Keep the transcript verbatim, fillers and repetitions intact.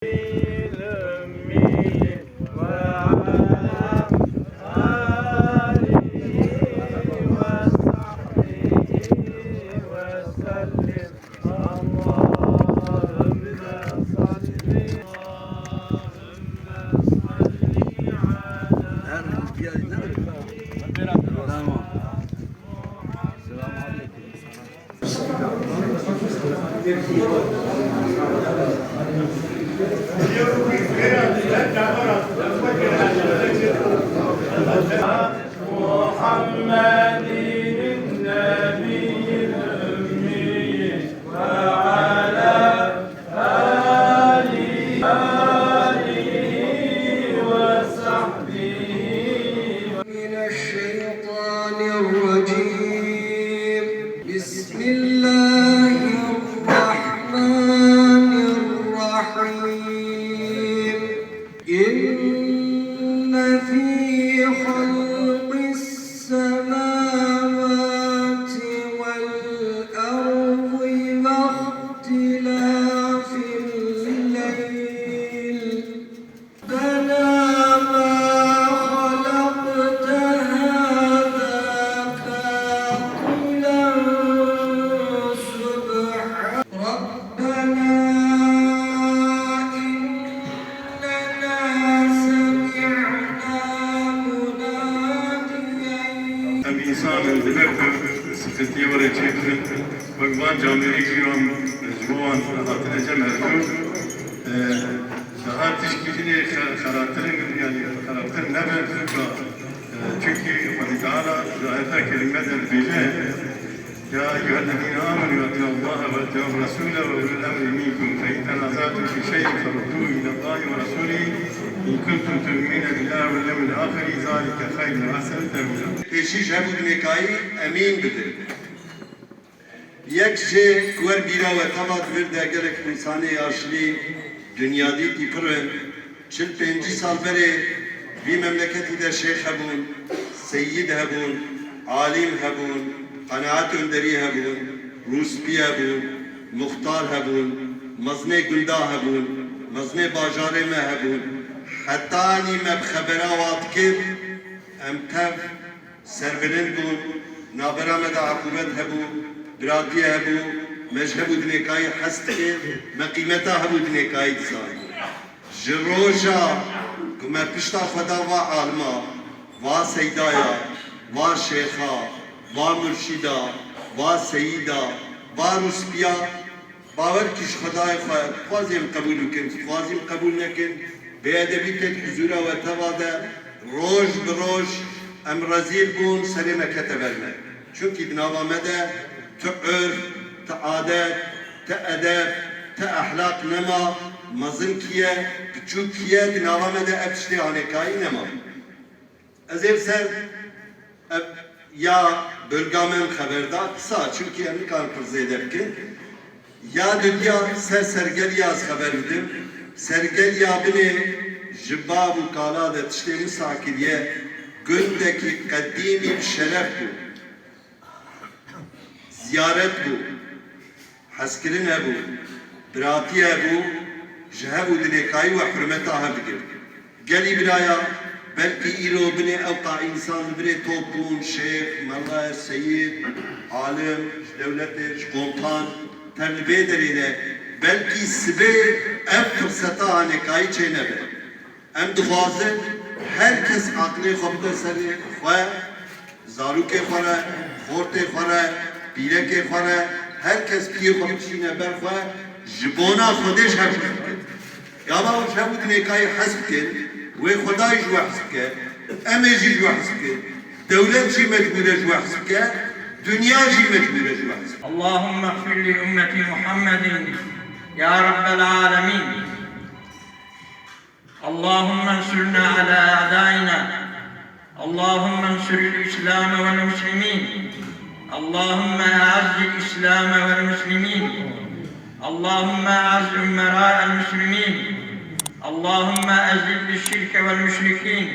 الأمي وعلى آله وصحبه وسلم. اللهم صل، اللهم صل على Tamam. Selamun aleyküm. محمد النبي الأمي وعلى آله، آله وصحبه. من الشيطان الرجيم. بسم الله الرحمن الرحيم. إن في خلق السماوات والأرض واختلاف الليل، ربنا ما خلقت هذا باطلا سبحانك، ربنا إننا سمعنا مناديا. Em însan in, dibe ku sıkıntıya were çêkirin, wek van camêrî jî wan ji bo wan hatine cem her ku, e, daha tişkî jinê xe-, xerabtir in, yani xerabtir nebe, çunka, e, çünkü Xwedî Teala di ayeta kerîme de dibêje, يا أيها الذين آمنوا أطيعوا الله وأطيعوا الرسول وأولي الأمر منكم فإن تنازعتم في شيء فردوه إلى الله ورسوله إن كنتم تؤمنون بالله واليوم الآخر ذلك خير وأحسن تأويلا. Pêşî ji hevû dinêkayî emîn bidin. Yek jê ku wer bîra we teva di vir de gelek însanê yaşlî dinyadîtî pir in. Çil pêncî sal berê vî memleketî de şêx hebûn, seyîd hebûn, alîm hebûn, qenaet önderî hebûn, rûspî hebûn, muxtar hebûn, mezinê gunda hebûn, mezinê bajarê me hebûn. Hetanî me bi xebera wa dikir, em tev serbilind bûn, navbera me de eqûbet hebû, biratiyê hebû, me ji hevû dinêkayî hez dikir, me qîmeta hevû dinêkayî dizanî. Ji roja ku me pişta xwe da va alima, va seydaya, va şêxa, va murşîda, va seyîda, va rûspiya, bawer kî ji Xwedayê xwe, dixwazî em qebûl bikin, dixwazî em qebûl nekin, bêedebî têt huzûra we teva de, roj bi roj em rezîl bûn, serê me kete ber me. Çunkî di nava me de ti urf, ti adet, ti edeb, ti ehlaq nema, mezin kî ye, piçûk kî ye, di nava me de ev tiştê hanêkayî nema. Ez ê li ser ev ya bölga me em xeber da qisa, çunkî em nikarin pir zêde bikin. Ya dudiya ser sergeliya ez xeber bidim. Sergeliya binê ji bav û kala de tiştê wisa kiriye, gundekî qedîmî bi şeref bû. Ziyaret bû, hezkirin hebû, biratî hebû, ji hev û dinêkayî we hurmeta hev digirt. Gelî biraya, belkî îro binê ewqa însan li virê top bûn, şêx, mela, seyîd, alim, ji dewletê, ji komutan, tev li vê derê ne, belkî sibê ev firseta hanêkayî çênebe. Em dixwazin her kes aqilê xwe bide serê xwe, zarokê xwe re, xortê xwe re, pîrekê xwe re, her kes piyê xwe bişîne ber xwe, ji bona Xwedê ji hev hez bikin. Gava hûn ji hev û dinêkayî hez bikin, wê Xwedayî ji we hez bike, em ê jî ji we hez bikin, dewlet jî mecbûr e ji we hez bike, dinya jî mecbûr e ji we hez bike. اللهم اغفر لأمة محمد يا رب العالمين. اللهم انصرنا على أعدائنا. اللهم انصر الإسلام والمسلمين. اللهم أعز الإسلام والمسلمين. اللهم أعز أمراء المسلمين. اللهم أذل الشرك والمشركين.